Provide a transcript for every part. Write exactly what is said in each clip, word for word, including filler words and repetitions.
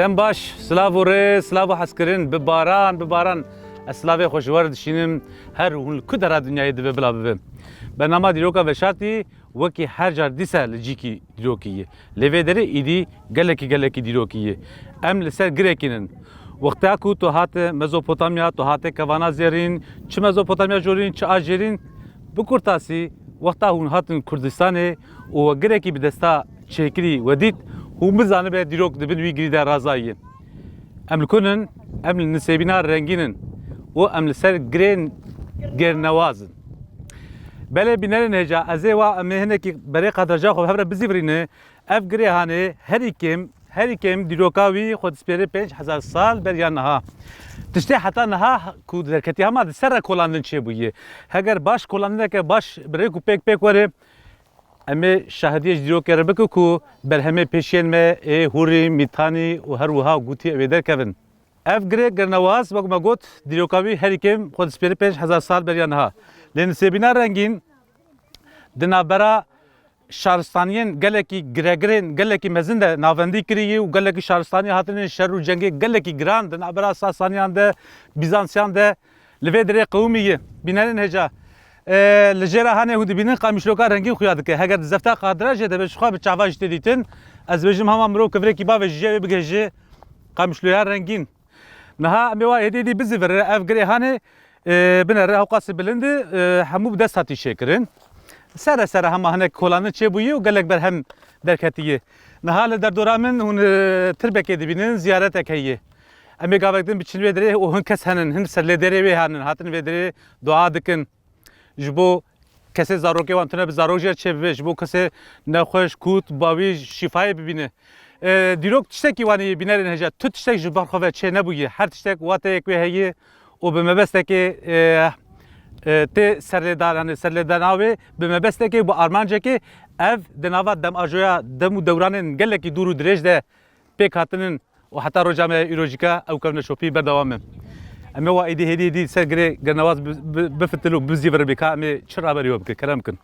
Dem baş, silav û rê, silav û hezkirin, bi baran, bi baran. Ez silavê xwe ji we re dişînim, her hûn li ku dera dinyayê dibe bila bibe. Bernama Dîroka Veşartî wekî her car dîsa li cîkî dîrokî ye. Lê vê derê îdî gelekî, gelekî dîrokî ye. Em li ser girekî nin. Wexta ku tu hate Mezopotamya, tu hate kevana zêrîn, çi Mezopotamya jorîn, çi a jêrîn, bi kurtasî, wexta hûn hatin Kurdistanê û we girekî bi desta çêkirî we dît, hûn bizanibe dîrok di bin wî girî de razayî ye. Em li ku nin? Em li Nisêbîna Rengîn in û em li ser girên Gernewaz in. Belê bînerên hêja, ez ê wa em ê hinekî berê kadraja xwe bi hev re bizîvirîne. Ev girê hanê herî kêm, herî kêm dîroka wî xwe dispêre pênc hezar sal beriya niha. Tiştê heta niha ku derketiye hema di ser re kolandin çêbûye. Heger baş kolandineke baş bi rêk û pêk pêk were, em ê şahidiyê ji dîrokê re bikin ku berhemê pêşiyên me ê Hûrî, Mîtanî û her wiha Gûtî ew ê derkevin. Ev girê Gernewaz, wek me got, dîroka wî herî kêm xwe dispêre pênc hezar sal beriya niha. Lê Nisêbîna Rengîn di navbera şaristaniyên gelekî giregirên gelekî mezin de navendî kirî ye û gelekî şaristanî hatine şer û cengê gelekî giran di navbera Sasaniyan de, Bîzansiyan de li vê derê qewimî ye. Bînerên hêja, e, li jêra hanê hûn dibînin qamîşloka rengîn xuya dike. Heger di zefta qadira jê de be ji xwe bi çava jî tê dîtin. Ez dibêjim hema mirov kivirêkî bavêje jê wê bigihêje qamîşloya rengîn. Niha em ê wa êdî êdî bizîvire, ev girê hanê, e, binere hewqasî bilind e, e, hemû bi dest hatî çêkirin. Sere sere hema hinek kolandin çêbûyî û gelek berhem derketiye. Niha li derdora min hûn, e, tirbekê dibînin, ziyaretek heye. Em ê gavek din biçin wê derê û hin kes henin, hin ser lê derê wê henin, hatin vê derê dua dikin. Ji bo kesê zarokê wan tune bi zarok jê re çêbibe, ji bo kesê nexweş, kût, bawî şîfayê bibîne. E, dîrok tiştekî wan ê bînerên hêja, tu tiştek ji ber xwe ve çê nebûye. Her tiştek wateyek wê heye û bi mebestekê, e, e, tê serlêdaranê, serlêdana wê bi mebestekê, bi armancekê ev di nava demajoya dem û dewranên gelekî dûr û dirêj de pêk hatinin û heta roja me îrojîka ew kevneşopî berdewam e. Em ê wa êdî hêdî hêdî ser girê Gernewaz bi, bi, bifitil û bizîvir bê ka em ê çi raberî we bike, kerem kin.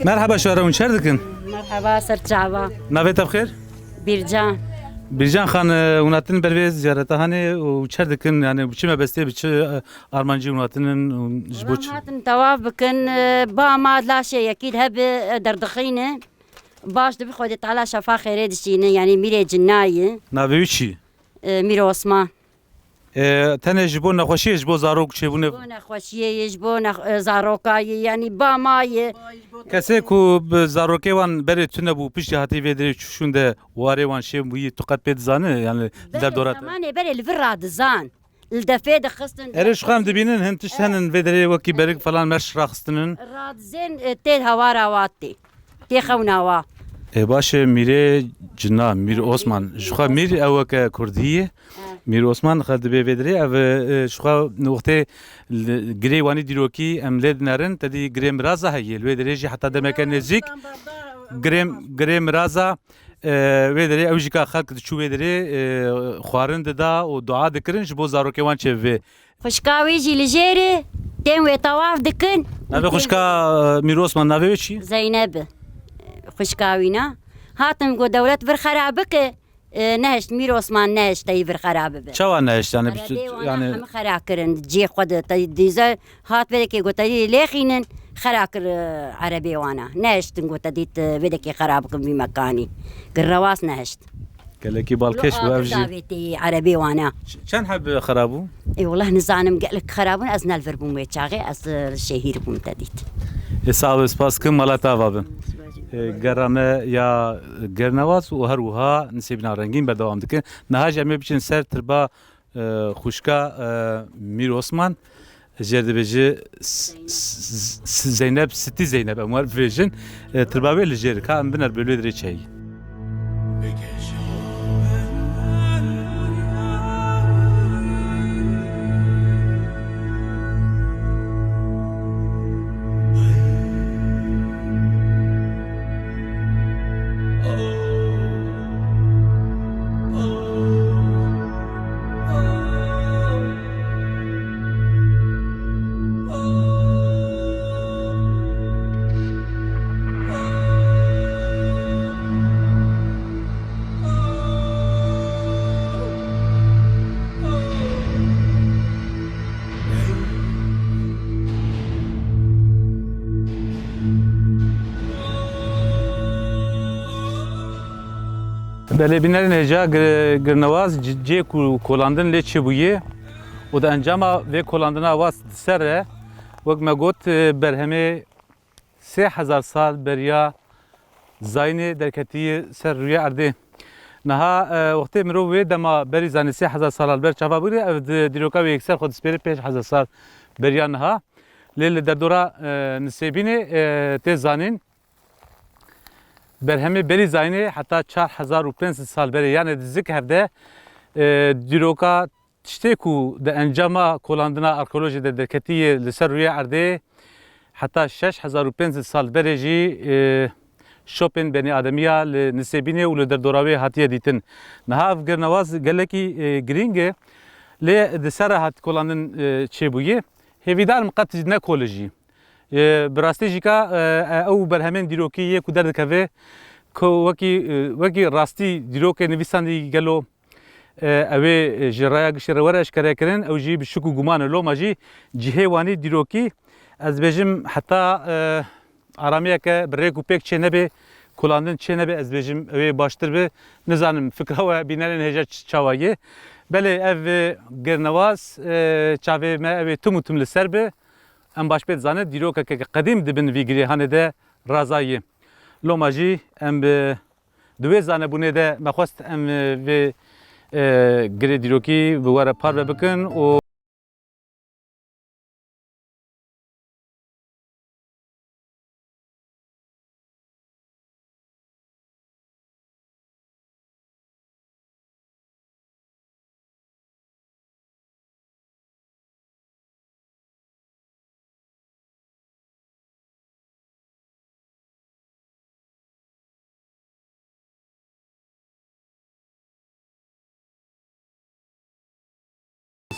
Merhaba şara, hûn çer dikin? Merhaba, ser çava. Navê te bi xêr? Bircan. Bircan Xan, e, hûn hatin ber vê ziyareta hanê û çer dikin? Yani bi çi mebestê, bi çi, e, armancî hûn hatinin û ji bo çi? Hatin tawaf bikin, e, ba ma laşê yekî hebe, e, derdixîne. Baş dibi Xwedê Teala şefa xêrê dişîne, yani mîrê cinayê. Navê wî çi? E, Mîr Osman. E, tenê ji bo nexweşiyê, ji bo zarok çêbûne? Ji bo nexweşiyê ye, ji bo nex-, e, zaroka ye, yanî ba ma ye. Kesê ku bi zarokê wan berê tune bû, piştî hatî vê derê çûşûn de warê wan şêm bûyî, tu qet pê dizane? Yani li derdora te? Zemanê berê li vir radizan. Li defê dixistin. Erê, ji xwe em dibînin, hin tişt henin vê derê wekî berik falan merş raxistinin. Radizên, e, tê hawara wa tê. Tê xewna wa. Ê, baş e, Mîrê Cina, Mîr Osman. Ji xwe Mîr ew weke Kurdî ye. Mîr Osman xwe dibê vê derê, ev, e, ji xwe wextê li, girê wanî dîrokî em lê dinerin, te dî girê miraza heye. Li wê derê jî heta demeke nêzîk girê, girê miraza, e, wê derê ew jî ka xelk diçû wê derê, e, xwarin dida û dua dikirin ji bo zarokê wan çêbibe. Xwişka wî jî li jêrê tên wê tawaf dikin. Navê xwişka, e, Mîr Osman, navê wê çi? Zeyneb. Xwişka wî na. Hatin got dewlet vir xera bike, e, nehişt, Mîr Osman nehişt teyî vir xera bibe. Çawa nehişt? Yani, Erebê wana yani hemî xera kirin. Cihê xwe de teyî dîze hat verekê got teyî lêxînin, xera kir, e, erebê wana. Nehiştin got te dît, e, vêdekê xera bikin vî mekanî. Girrewas nehişt. Gelekî balkêş bû ev jî. Lo agir davêtî erebê wana. Ç-, çend heb xera bû? Ê, wela nizanim, gelek xera bûn, ez ne li vir bûm wê çaxê, ez, e, şehîr bûm te dît. Ê, sax be, spas kim, mala te ava bin. E, gera me ya Girnewaz û her wiha Nisêbîna Rengîn berdewam dikin. Niha jî em ê biçin ser tirba, e, xwişka, e, Mîr Osman. Jêr dibêje S-, S-, S-, Zeynep, Sitî Zeynep, em wer bibêjin. E, tirba wê li jêr ka em biner bê lê dirê çeyî. Belê bînerên hêja, gir-, Girnewaz c-, cihê ku kolandin lê çêbûye û di encama vê kolandina wa di ser re, wek me got, e, berhemê sê hezar sal beriya zayînê derketiye ser rûyê erdê. Niha, e, wextê mirov wê dema berî zanî sê hezar sala li ber çava bigire, ev di dîroka wê yekser xwe dispêre pênc hezar sal beriya niha. Lê li derdora, e, Nisêbînê, e, tê zanîn berhemê berî zayînê heta çar hezar û pênc sed sal berê, yanê di zik hevde, e, dîroka tiştê ku di encama kolandina arkeolojê de derketiye li ser rûyê erdê, heta şeş hezar û pênc sed sal berê jî, e, şopên benîademiya li Nisêbînê û li derdora wê hatiye dîtin. Niha ev girnewaz gelekî, e, girîng e, lê di ser re hat kolandin, e, çêbûye. Hêvîdar im qet ne kol e jî. E, bi rastî jî ka, e, e, ew berhemên dîrokî yê ku derdikeve, ku wekî, e, wekî rastî dîrokê nivîsandî gelo, e, ew ê, e, ji raya giştî re were eşkerekirin, ew jî bi şik û guman e. Loma jî cihê wanî dîrokî, ez dibêjim heta, e, aramiyeke bi rêk û pêk çê nebe, kulandin çê nebe, ez dibêjim ew ê baştir bi. Nizanim fikra we bînerên hêja ç-, çawa ye. Belê ev, e, girnewaz, e, çavê me ew ê tim û tim li ser bi. Em baş pê dizanin dîrokeke qedîm di bin vî girêhanê de razayî. Loma jî em bi, di wê zanebûnê de me xwest em, e, vê, e, girê dîrokî bi we re parve bikin û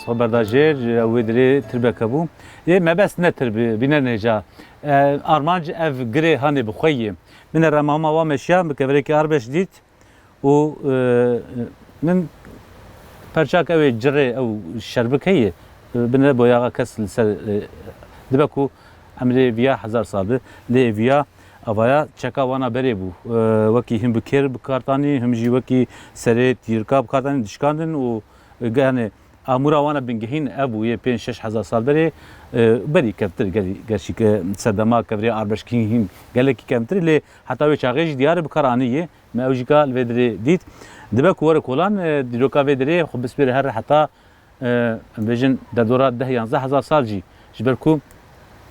Xwe berda jêr, ew wê dirê tirbeke bû. Ê mebest ne tirb, bînerên hêja. E, armanc ev girê hanê bi xwe yê. Min e remama wa meşiya, bi kevirekî arbeş dît. Û, e, min perçak ew ê cirê ew şerbik heye, e, bine boyaxa kes li ser, e, dibe ku emrê viya hezar sal bi, lê viya avaya çeka wana berê bû. E, wekî him bi kêr bi kar tanî, him jî wekî serê tîrka bi kar tanî dişkandin û, e, yani amûra wana bingehîn ev bû yê pênc şeş hezar sal berê, e, berî kevtir gelî gerçî ke serdema kevirê arbeşkî hîn gelekî kevtir lê heta wê çaxê jî diyar e bi kar anî yê. Me ew jî ka li vê dirê dît. Dibe ku were kolan, e, dîroka vê dirê xwe bispêre here heta, e, em bêjin derdora deh yanzdeh hezar sal jî. Ji ber ku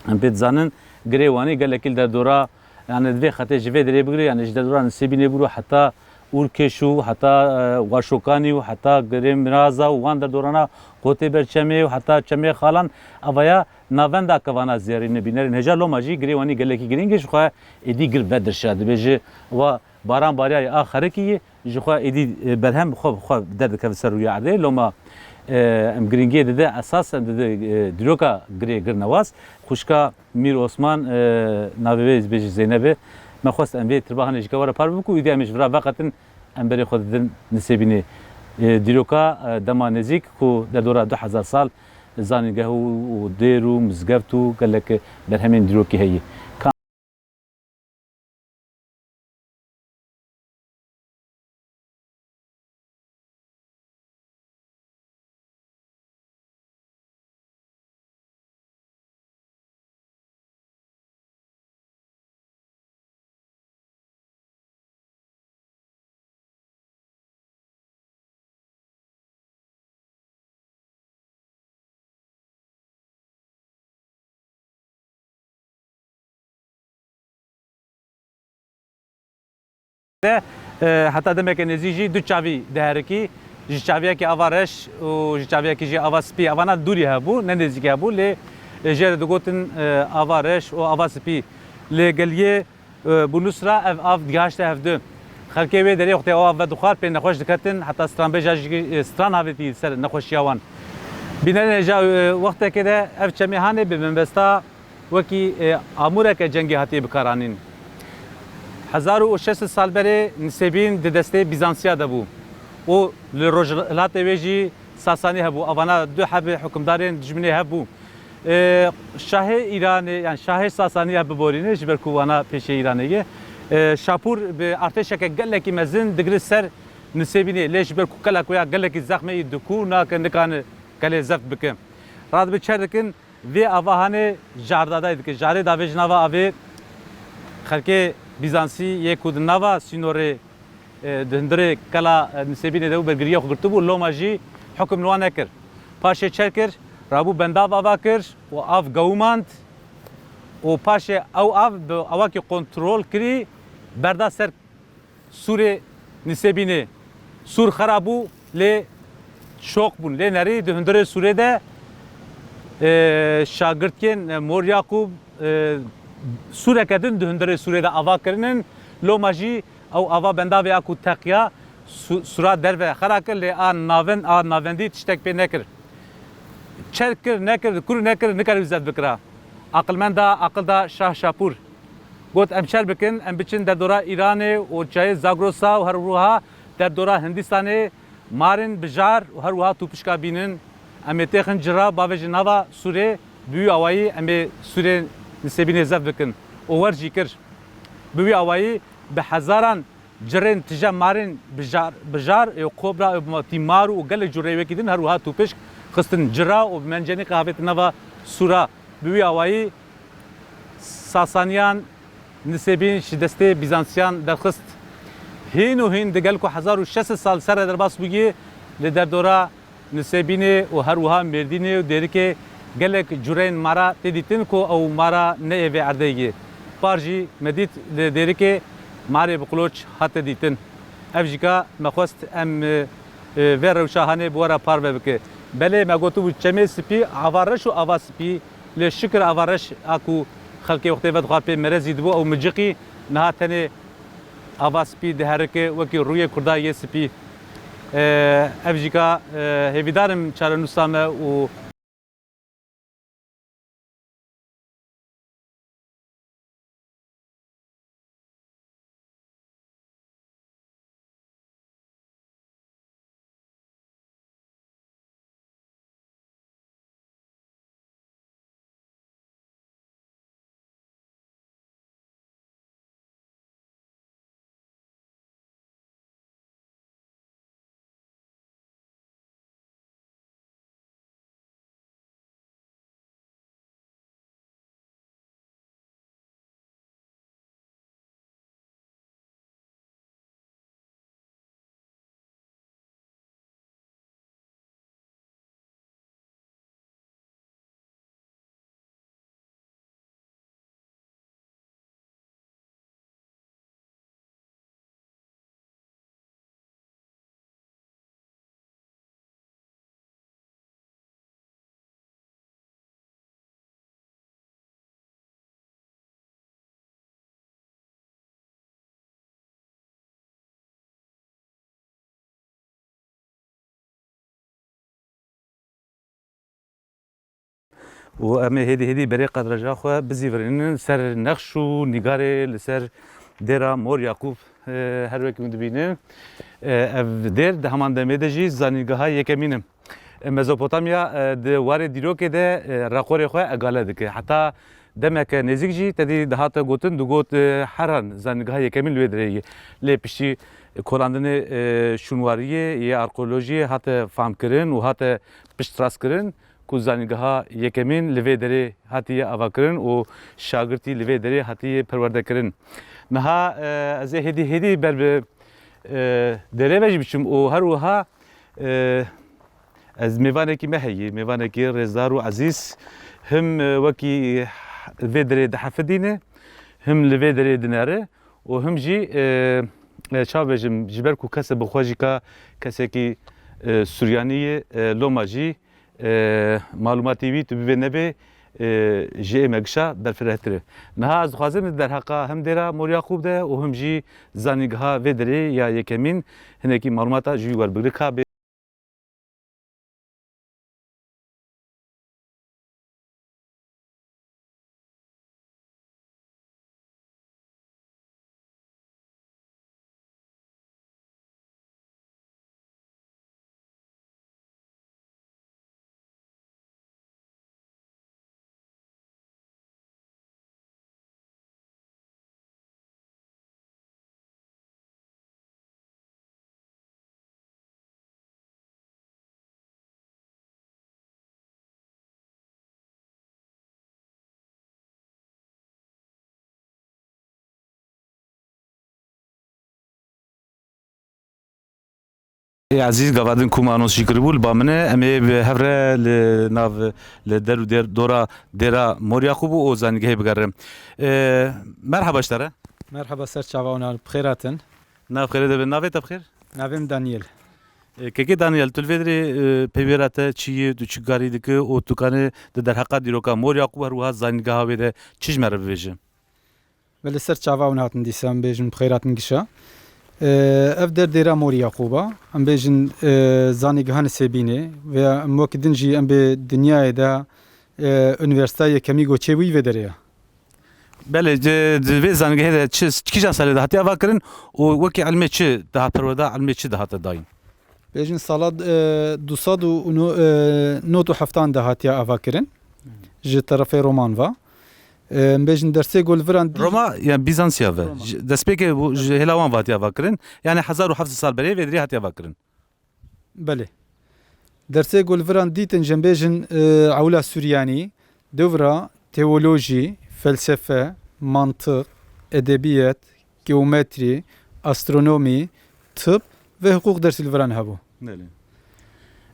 em pê dizanin girê Wanê gelekî li derdora, yani di vê xetê ji vê dirê bigire, yani ji derdora Nisêbînê bûro heta Ûrkeş û heta, e, Waşokanî û heta girê Miraza û wan derdorana Qotê Berçemê û heta Çemê Xalan, avaya navenda kevana zêrîne bînerên hêja loma jî girê Wanî gelekî girîng e, ji xwe êdî gir vedirşa dibêje wa Baran bariyayê a xerikî yê, ji xwe êdî, e, berhem bi xwe, bi xwe derdikeve ser rûya erdê. Loma, e, em girîngiyê dide esas, em dide, e, dîroka girê Girnewaz. Xwişka Mîr Osman, e, navê wê ez bêjî Zeynebê. Me xwest em vê tirba hanê ji ke were par bibin ku êdî em ê ji vira veqetin, em berê xwe didin Nisêbînê. E, dîroka, e, dema nêzîk ku derdora du hezar sal zanîngeh û, û dêr û mizgeft û gelek berhemên dîrokî heye. de, e, heta demeke nêzîk jî du çavî diherikî. Ji çaviyekî ava reş û ji çaviyekî jî ava spî. Avana dûrî hebû, ne nêzîkî hebû, lê, e, jê re digotin, e, ava reş û ava spî. Lê geliyê, e, bi nûsra ev av digihaşte hevdu. Xelkê wê derê wextê ew av vedixwar pê nexweş diketin, heta stranbêja jî, e, stran havêtî ser nexweşiya wan. Bînerên hêja, e, wextekê de ev çemê hanê bi mebesta wekî, e, amûreke cengê hatiye bikaranîn. Hezar û şeş sed sal berê Nisêbîn di destê Bîzansiya de bû û li rojhilatê wê jî Sasanî hebû. Avana du hebê hukimdarên dijminê hev bû. E, şahê Îranê, yani şahê Sasanî ya biborîne, ji ber ku wana pêşê Îranê ye. E, Şapûr bi artêşeke gelekî mezin digire ser Nisêbînê, lê ji ber ku kela ku ya gelekî zexmê yî dikû, nake nikane kelê zeft bike. Radibe çer dikin, vê ava hanê jardadayî dike. Jarê davê ji nava avê xelkê Bîzansî yê ku di nava sînorê, e, di hundirê kela, e, Nisêbînê de bû, bergiriyê xwe girtibû, loma jî hukum li wan nekir. Paşê çer kir, rabû bendav ava kir û av gewimand û paşê ew av bi awakî kontrol kirî berda ser sûrê Nisêbînê. Sûr xera bû, lê şoq bûn. Lê nerî di hundirê sûrê de, e, şagirtiyên, e, Mor Yaqûb, e, sûreke din di hundirê sûrê de ava kirinin. Loma jî ew ava bendavê a ku teqiya su-, sûra derve xera kir, lê a navend-, a navendî tiştek pê nekir. Çer kir, nekir, kur nekir, nikare wî zeft bikira. Aqilmenda aqil da Şah Şapûr. Got, em çer bikin, em biçin derdora Îranê û çiyayê Zagrosa û her wiha derdora Hindistanê marên bijar û her wiha tûpişka bînin. Em ê têxin cira, bavêjin nava sûrê, bi wî awayî em ê sûrê Nisêbînê zeft bikin. Û wer jî kir. Bi wî awayî bi hezaran cirên tije marên bijar, bijar ê kobra ê tîmar û gelek cureyê wekî din her wiha tûpişk xistin cira û bi mencenî qe havêtin nava sûra. Bi wî awayî Sasaniyan Nisêbîn ji destê Bîzansiyan derxist. Hîn û hîn digel ku hezar û şeş sed sal ser re derbas bûyî, li derdora Nisêbînê û her wiha Mêrdînê û Dêrikê gelek cureyên mara tê dîtin ku ew mara ne yê vê erdê yê. Par jî me dît li Dêrikê marê bi qiloç hate dîtin. Ev jî ka me xwest em, e, e, vê rewşa hanê bi we re parve bike. Belê me gotibû çemê spî, ava reş û ava spî, lê şikir ava reş a ku xelkê wextê vedixwar pê merezî dibû, ew miciqî, niha tenê ava spî diherike wekî rûyê Kurda yê spî. E, ev jî ka, e, hêvîdar im çarenûsa me û Û em ê hêdî hêdî berê qedreja xwe bizîvirînin ser nexş û nîgarê li ser dêra Mor Yaqûb, e, her wekî hûn dibînin. E, ev dêr di heman demê de jî zanîngeha yekemîn e. E, Mezopotamya, e, di warê dîrokê de, e, reqorê xwe egale dike. Heta demeke nêzîk jî tedî dihate gotin, digot, e, Heran zanîngeha yekemîn li wê derê ye. Lê piştî kolandinê, e, şûnwariyê yê arkeolojiyê hate famkirin û hate piştrastkirin ku zanîngeha yekemîn li vê derê hatiye avakirin û şagirtî li vê derê hatiye perwerdekirin. Niha, e, ez ê hêdî hêdî ber bi, e, derê ve jî biçim û her wiha, e, ez mêvanekî me heye, mêvanekî rêzdar û ezîz, him, e, wekî vê derê dihefidîne, him li vê derê dinere û him jî, e, E, çawa bêjim, ji ber ku kesê bi xwe jî ka kesekî, e, Suryanî ye, e, loma jî, e, malûmatê wî tu bibê nebê, e, ji ê me gişa berfirehtir e. Niha ez dixwazim di derheqa him dêra Mor Yaqûb de û him jî zanîngeha vê derê ya yekemîn hinekî malûmata ji wî werbigrim. Ka bê Ê Ezîz, gava din ku me anons jî kiribû, li ba min e. Em ê bi hev re li nav, li der û der, dora dêra Mor Yaqûb û zanîngehê bigerin. Ê, merheba ji te re. Merheba, ser çava û nav, bi xêr hatin. Nav xêrê de be. Navê te bi xêr? Navê min Daniel. Ê, kekê Daniel, tu li vê derê, ê, peyvêra te çi ye, tu çi karî dikî û tu kanî di derheqa dîroka Mor Yaqûb û her wiha zanîngeha wê de çi ji me re bibêjî? Belê, ser çava û nav hatin dîsa, em bêjin bi xêr hatin gişa. Ee, ev der dêra Mor Yaqûb a. Em bêjin, ee, zanîngeha Nisêbînê. Veya em wekî din jî em bê dinyayê de, ee, unîversîteya yekemî ku çêbû wî vê derê ye. Belê, di, di vê zanîngehê de çi, kîjan salê de hatiye avakirin û wekî ilmê çi dihat perwerda, ilmê çi dihate dayîn? Bêjin sala, e, du sed û no-, e, nod û heftan de hatiye avakirin. Ji terefê Roman ve. E, em bêjin dersê ku li viran dî- Roma, yani Bizansiya ve. Roma. Ji, destpêkê bû, ji hêla wan ve hatiye avakirin. Yani hezar û heft sed sal berê vê derê hatiye avakirin. Belê. Dersê ku li viran dîtin, ji em bêjin, e, ewla Suryanî, dewra teolojî, felsefe, mantiq, edebiyet, geometrî, astronomî, tib ve hiqûq dersî li viran hebû. Belê.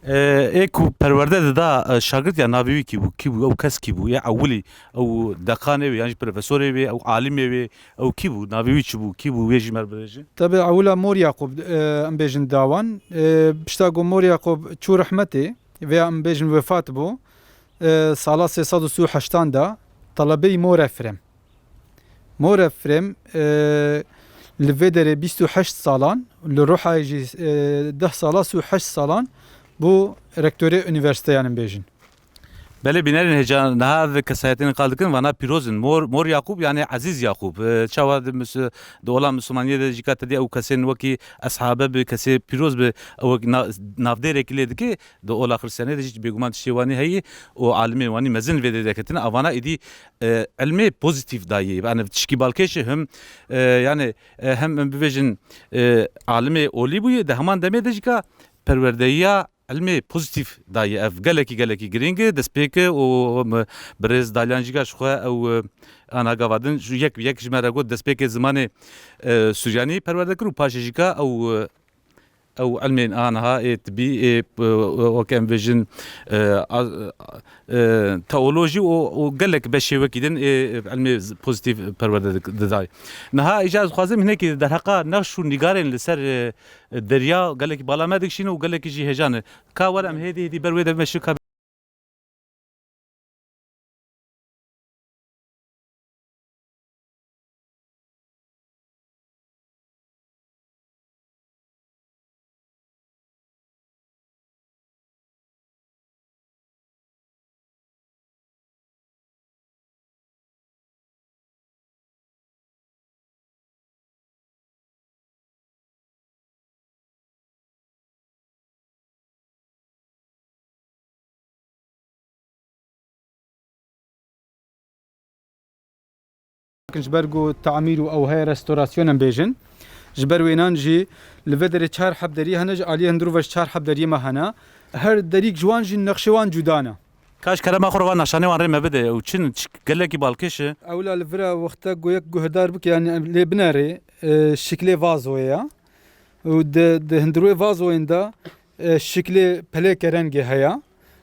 E, ê ku perwerde dida, e, şagirt ya navê wî kî bû? Kî bû? Ew kes kî bû? Ê ewilî, ew deqanê wê, yan jî profesorê wê, ew alimê wê, ew kî bû? Navê wî çi bû? Kî bû? Wê jî me re bibêje. Tabi ewila Mor Yaqûb, e, em bêjin dawan. E, pişta ku Mor Yaqûb çû rehmetê, veya em bêjin wefat bû, e, sala sê sed û sî û heştan de talebeyî Mor Efrem. Mor Efrem, e, li vê derê bîst û heşt salan, li Ruhayê jî, e, deh sala, sî û heşt salan bû rektorê unîversîteyan, em bêjin. Belê, bînerên hêja niha ev kesayetên qal dikin, vana pîroz in. Mor, Mor Yaqûb, yani Ezîz Yaqûb. E, çawa di mis-, di ola Mislimaniyê de jî ka te dî ew kesên wekî eshabe bi, kesê pîroz bi, ew wek na-, navdêrekî lê dike, di ola Xristiyaniyê de jî bêguman tiştê wanî heye û alimên wanî mezin vê derê de ketine. Avana êdî, e, ilmê pozîtîf dayê. Yani tişkî balkêş e him, e, yani, e, hem em bibêjin, e, alimê olî bûye, di heman demê de jî ka perwerdeyiya ilmê pozîtîf dayê. Ev gelekî, gelekî girîng e. Destpêk e û, em, birêz Dalyan jî ka ji xwe ew, e, ana gava din ji yek bi yek ji me re got, destpêkê zimanê, e, Suryanî perwerde kir û paşê jî ka ew, e, ew ilmên aniha ê tibî, ê, e, wek em bêjin, e, a, e, teolojî û, û gelek beşê wekî din ê ilmê z-, pozîtîf perwerde dik-, didayê. Niha îcar dixwazim hinekî derheqa nexş û nîgarên li ser, e, derya gelekî bala me dikişîne û gelekî jî hêja ne. Ka were em hêdî hêdî ber wê de meşin ka Ji ber ku tamîr û ew heye restorasyon em bêjin. Ji ber wênan jî li vê derê çar heb derî hene, ji aliyê hundirû ve jî çar heb deriyê me hene. Her derîk ji wan jî nexşê wan cuda ne. Ka ji kerema xwe re van nexşanê wan rê me bide. Ew çi ne? Çi, gelekî balkêş e. Ewla li vira wexta ku yek guhdar bike, yani lê binerê, e, şiklê vazoyê ya. Û di, di hundirûyê vazoyên de, e, şiklê pelêke rengê heye.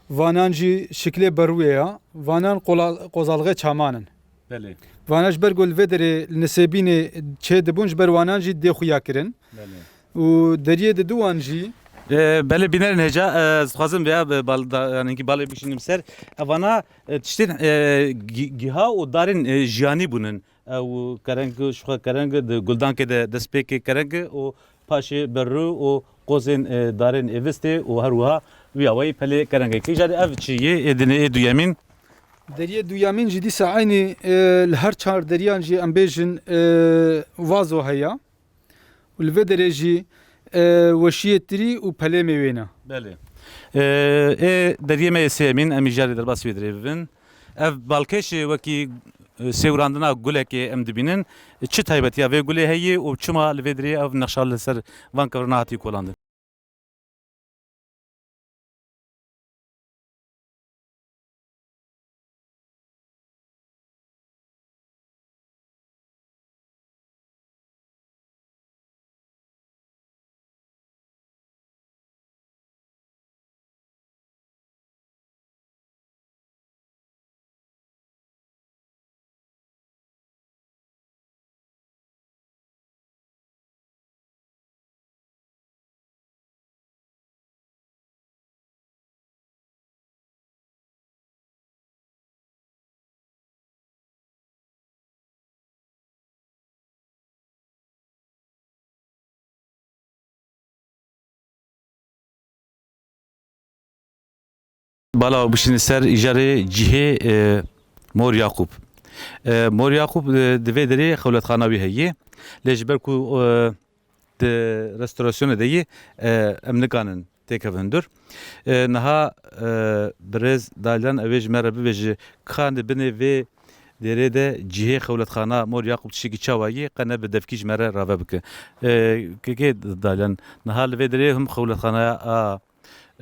Vanan jî şiklê berûyê ya. Vanan qola-, qozalixê çaman in. Belê. Vana ji ber ku li vê derê li Nisêbînê çê dibûn, ji ber wanan jî dê xuya kirin. Belê. Û deriyê diduwan jî. E, belê, bînerên hêja, e, ez dixwazim vêya, e, bal-, da-, yanî ki balê bişînim ser. Evana, e, tiştên, e, gi-, giha û darên, e, jiyanî bûnin. Ew kereng, ji xwe kereng, di guldankê de destpêkê kereng û paşê berû û qozên, e, darên êvistê û her wiha wî awayî pelê kerengekê. Îcarê ev çi yê, ê dinê, ê duyemîn? Deriyê duyemîn jî dîsa eynî, e, li her çar deriyan jî em bêjin, e, vazo heye. Û li vê derê jî, e, weşiyê tirî û pelê mêwê ne. Belê. E, ê deriyê me yê sêyemîn, em îcarê derbasî wê derê bibin. Ev balkêş wekî, e, sêwirandina gulekê em dibînin. Çi taybetiya vê gulê heye û çima li vê derê ev nexşa li ser van kevir nehatiye kolandin? Bala bişîne ser îcarê cihê, e, Mor Yaqûb. E, Mor Yaqûb, e, di vê derê xewletxana wî heye. Lê ji ber ku, e, di restorasyonê de yê, e, em nikanin têkevin hundir. E, niha, e, birêz Daylan, ew ê ji me re bibêje, ka di binê vê derê de cihê xewletxana Mor Yaqûb tiştekî çawa yê, qe ne bi devkî ji me re rave bike. E, kekê Daylan, niha li vê derê him xewletxanaya a,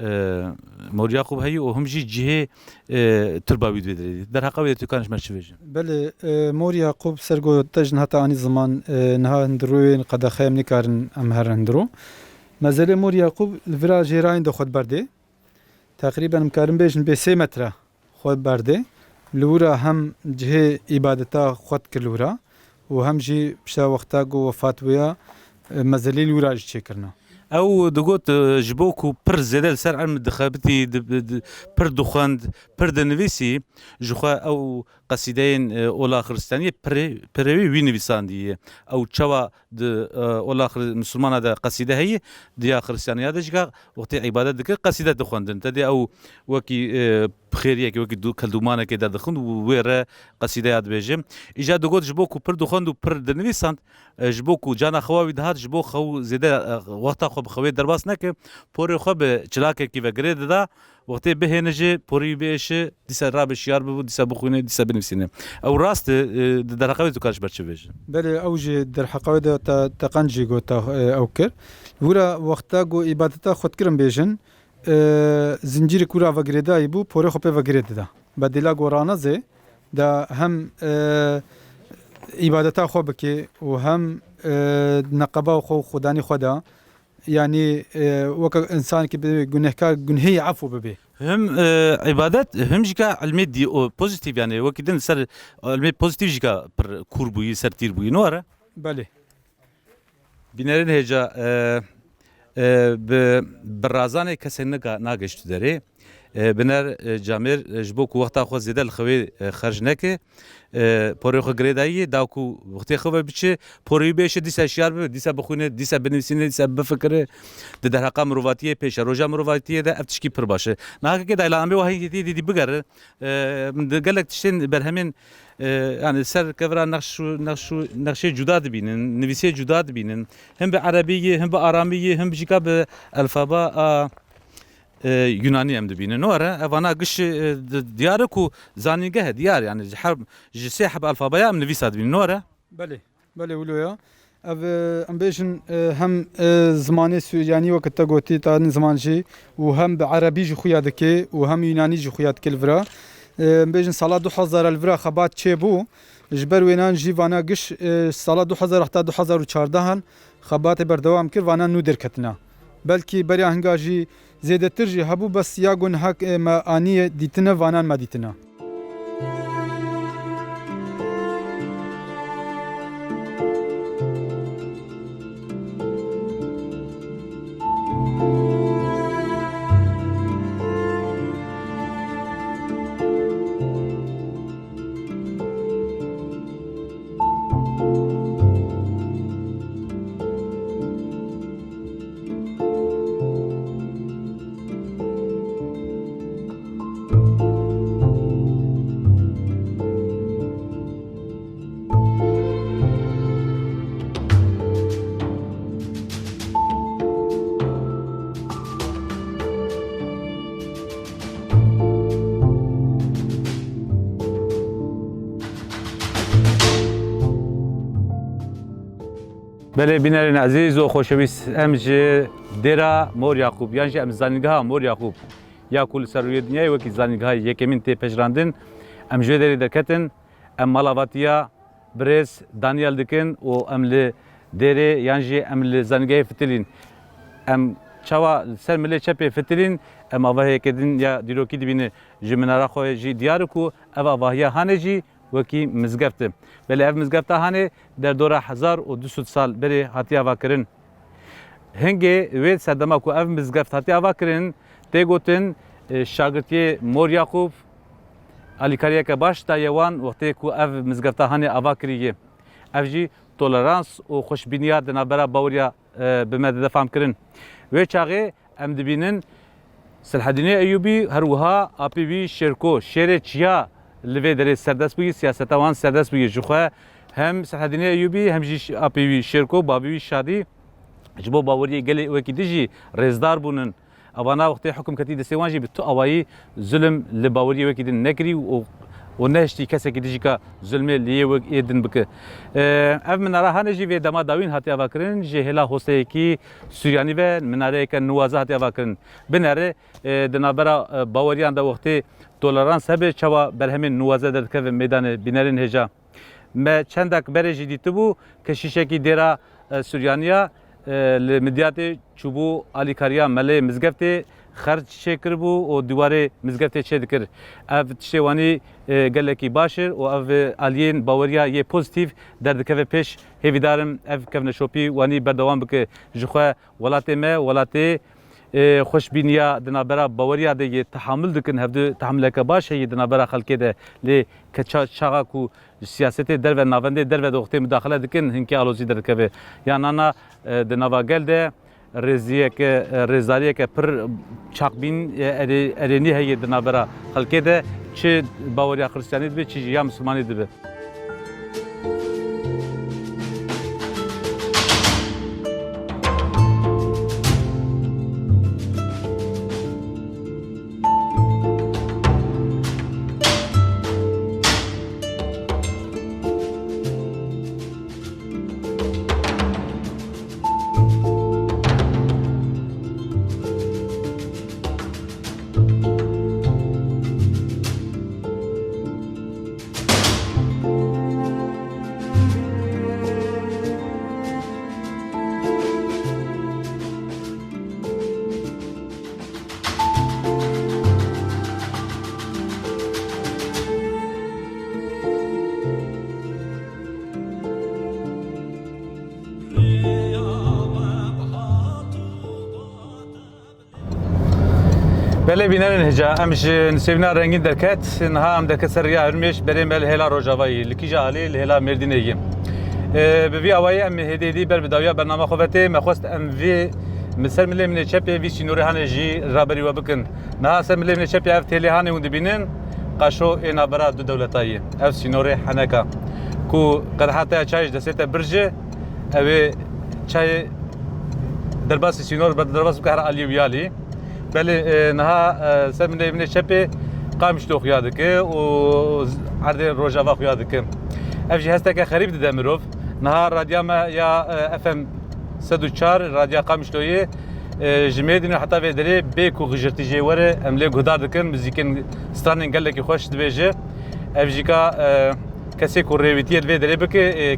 e, Mor Yaqûb heyî û him jî cihê, e, tirba wî di vê derê. Derheqa wê de tu karin ji me çi bêjin? Belê, e, Mor Yaqûb ser ku te ji niha te anî ziman, e, niha hundirûyên qedexeyê em nikarin em herin hundirû. Mezelê Mor Yaqûb li vira jêrayên de xwe diberdê. Teqrîben em karin bêjin bê sê metre xwe berdê. Li wira hem cihê îbadeta xwe dikir li wira û hem jî pişta wexta ku wefat bûya, e, mezelî li wira jî çêkirina. Ew digot, e, ji bo ku pir zêde li ser ilm dixebitî, di, di, pir dixwend, pir dinivîsî, ji xwe ew qesîdeyên, e, ola Xiristiyaniyê pirê, pirê wî, wî nivîsandiye. Ew çawa di, e, ola Xri-, Misilmana de qesîde heye, di ya Xiristiyaniya de jî ka wextê îbadet dikir, qesîde dixwendin. Te dê ew wekî, e, bi xêriyekê, wekî du-, keldûmanekê derdixin û wê re qesîdeya dibêje. Îcar digot, ji bo ku pir dixwend û pir dinivîsand, e, ji bo ku cana xewa wî dihat, ji bo xew zêde, e, wexta xwe bi xewê derbas neke, porê xwe bi çilakekî ve girê dida, wextê bihêne jî porê wî biêşe, dîsa rabe şiyar bibo, dîsa bixwîne, dîsa binivîsîne. Ew rast e, e, di derheqa wê tu kar ji ber çi bêje? Belê, ew jî derheqa wê de te, te qenc jî got, te, e, ew kir. Wira wexta ku îbadeta xwe dikirin bêjin, e, zincîrek wira vegirêdayî bû, porê xwe pê vegirê dida. Bedîla ku ranezê de hem, e, îbadeta xwe bike û hem, e, neqeba xwe û xudanî xwe de, yanî, e, weke însanekî bi gunehkar, gunhê wî efû bibe. Him, e, îbadet, him jî ka ilmê dî-, o, pozîtîf, yanî wekî din ser ilmê pozîtîf jî ka pir kûr bûyî, ser tîr bûyî, ne were? Belê. Bînerên hêja, e, e, bi, bi razanê kesê nika-, nagihişt derê. E, biner, e, camêr, e, ji bo ku wexta xwe zêde li xewê, e, xerc neke, e, porê xwe girêdayî, da ku wextê xwe ve biçe, porê wî bêşe, dîsa şiyar bibe, dîsa bixwîne, dîsa binivîsîne, dîsa bifikire. Di derheqa mirovatiyê, pêşeroja mirovatiyê de ev tişkî pir baş e. Niha kekê Daylan, em ê wahî dî, dî, dî bigere. E, min di gelek tiştên berhemên, e, yani ser kevira nexş û, nexş û, nexşê cuda dibînin, nivîsê cuda dibînin. Him bi erebî yê, him bi aramî yê, him jî ka bi elfaba a, e, Yunanî em dibînin. Were, evana giş, e, di-, diyar e ku zanîngeh e, diyar, yani ji her, ji sê heb elfabaya em nivîsa dibînin. Were? Belê. Belê wilo ya. Ev, e, em bêjin, e, hem, e, zimanê Suryanî weke te gotî, tanî ziman jî û hem bi erebî jî xuya dike û hem yunanî jî xuya dike li vira. E, em bêjin sala du hezar li vira xebat çêbû. Ji ber wênan jî vana giş, e, sala du hezar heta du hezar û çardehan xebatê berdewam kir, vana nû derketina. Belkî beriya hinga jî zêdetir jî hebû, bes ya ku niha, e, me aniye dîtine, vanan me dîtine. Belê, bînerên ezîz û xoşewîst, em ji dêra Mor Yaqûb, yan jî em zanîngeha Mor Yaqûb, ya ku li ser rûyê dinyayê wekî zanîngeha yekemîn tê pejirandin, em ji wê derê derketin, em mala vatiya birêz Daniel dikin û em li dêrê yan jî em li zanîngehê fitilîn. Em çawa li ser milê çepê fitilîn, em avahiyeke din ya dîrokî dibînin. Ji minara xwe jî diyar e ku ev avahiya hanê jî wekî mizgeft e. Belê ev mizgefta hanê derdora hezar û du sed sal berê hatiye avakirin. Hingê wê serdema ku ev mizgeft hatiye avakirin, tê gotin, e, şagirtiyê Mor Yaqûb alîkariyeke baş daye wan wextê ku ev mizgefta hanê ava kiriye. Ev jî tolerans û xweşbîniya di navbera baweriya, e, bi me dide famkirin. Wê çaxê em dibînin Selhedînê Eyûbî, her wiha apê wî Şêrko, Şêrê Çiya li vê derê serdest bûyî, siyaseta wan serdest bûyî. Ji xwe hem Selhedînê Eyûbî hem jî ş-, apê wî Şêrko, bavê wî Şadî ji bo baweriyê gelê wekî din jî rêzdar bûnin. Evana wextê hukm ketî destê wan jî bi tu awayî zulm li baweriyê wekî din nekirî û, û nehiştî kesekî din jî ka zulmê li yê wek ê din bike. Ev minara hanê jî vê dema dawîn hatiye avakirin, ji hêla hosteyekî Suryanî ve minareyeke nuwaze hatiye avakirin. Binere, e, di navbera, e, baweriyan de wextê tolerans hebe, çawa berhemên nuwaze derdikeve meydanê, bînerên hêja. Me çendek berê jî dîtibû, keşîşekî dêra, e, Suryaniya, e, li Midyatê çûbû alîkariya melê mizgeftê, xerc çêkiribû û dîwarê mizgeftê çêdikir. Ev tiştê wanî, e, gelekî baş ir û ev, e, aliyên baweriya yê pozîtîf derdikeve pêş. Hêvîdar im ev kevneşopî wanî berdewam bike. Ji xwe welatê me, welatê, e, xweşbîniya di navbera baweriya de yê tehamul dikin, hevdu tehamuleke baş heye di navbera xelkê de. Lê ke ça-, çaxa ku ji siyasetê derve, navendê derve de wextê mudaxile dikin, hinkê alozî derdikeve. Yan nana, e, di nava gel de rêziyeke, e, rêzdariyeke pir çaqbîn, e, erê-, erênî heye di navbera xelkê de, çi baweriya Xristiyanî dibe, çi jî ya Misilmanî dibe. Belê bînerên hêja, em ji Nisêbîna Rengîn derket, niha em derket ser Riya Hirmêş, berê me li hêla Rojavayî, li kîja alî li hêla Mêrdînê yî. E, bi vî awayî em hêdî hêdî ber bi dawiya bernama xwe ve tê. Me xwest em vî, min ser milê min ê çepê vî sînorê hanê jî raberî we bikin. Niha ser milê min ê çepê ev têlê hanê hûn dibînin, qaşo ê navbera du dewleta yî. Ev sînorê heneka ku qedehata çayê ji destê te birji, ew ê çayê derbasî sînor, derbas bike her alî û yalî. Belê, e, niha, e, ser min ê, min ê çepê Qamişlo xuya dike û erdê Rojava xuya dike. Ev jî hesteke xerîb dide mirov. Niha radya me ya, e, F M sed û çar, radya Qamişloyê, e, ji Mêrdînê heta vê derê bê ku xijirtî jê were, em lê guhdar dikin, muzîkên stranên gelekî xweş dibêje. Ev jî ka, e, kesê ku rêwîtiyê li vê derê bike, ê,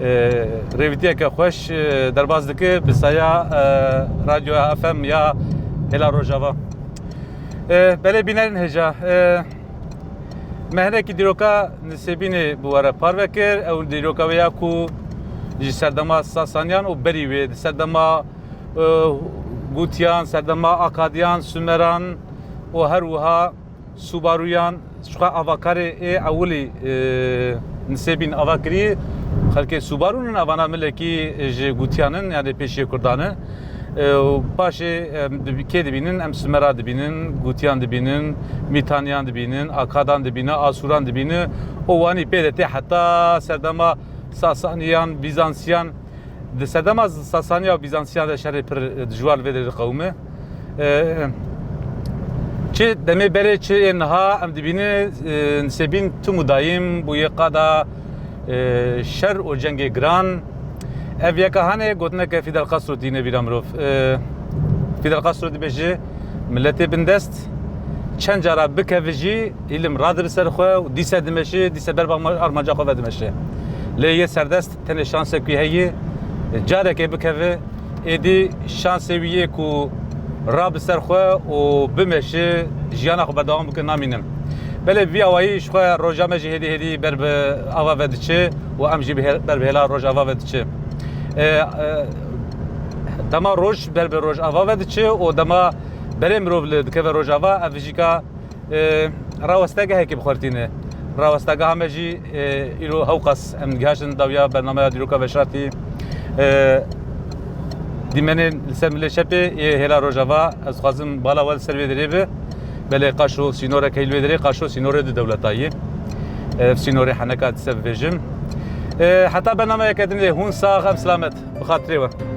ê, rêwîtiyeke xweş, ê, derbas dike bi saya, ê, Radyoya F M ya Hêla Rojava. Ê, belê bînerên hêja, ê, me hinekî dîroka Nisêbînê bi we re parve kir. Ew dîroka wê ya ku ji serdema Sasaniyan û berî wê, di serdema, ê, Gutiyan, serdema Akadiyan, Sumeran û her wiha Subaruyan, ji xwe avakarê ê ewilî, e, Nisêbîn ava kirî, xelkê Subarûn in, evana milekî ji Gutiyan in, yanî pêşiyê Kurdan e. E, û paşê, em, dibi-, kê dibînin? Em Sumera dibînin, Gutiyan dibînin, Mîtaniyan dibînin, Akadan dibîne, Asûran dibîne û wanî pê de tê heta serdema Sasaniyan, Bîzansiyan, Di serdema Sasaniya û Bîzansiya de şerê pir dijwar li vê derê diqewime. E, çi demê berê çi ê niha em dibînin, e, Nisêbîn tim û dayîm bûye qada, e, şer û cengê giran. Ev yeka hene gotineke Fidel Castro tîne bîra mirov. E, Fidel Castro dibêje, miletê bindest çend cara bikeve jî îlim radibe ser xwe û dîse dimeşe, dîse ber bi armanca xwe ve dimeşe. Lê yê serdest tenê şansek wî heye, carekê bikeve, êdî şansê wî yê ku rabe ser xwe û bimeşe, jiyana xwe berdewam bike, namîne. Belê vî awayî ji xwe roja me jî hêdî hêdî ber bi ava ve diçe û em jî bi hê-, ber bi hêla Rojava ve diçe. E, e, dema roj ber bi Rojava ve diçe û dema berê mirov li dikeve Rojava, ev jîka, e, rawestegehekî bi xwe re tîne. Rawastegeha me jî, e, îro hewqas em digihaştin dawiya bernameya dîroka veşartî. E, dîmenên li ser milê çepê yê hêla Rojava, ez dixwazim bala we li ser vê derê be. Belê qaşo sînorek heye li vê derê, qaşo sînorê du dewleta ye. Ev sînorê heneka dîse bibêjim. E, heta bernameyeke din lê hûn sax, em silamet. Bi xatirê we.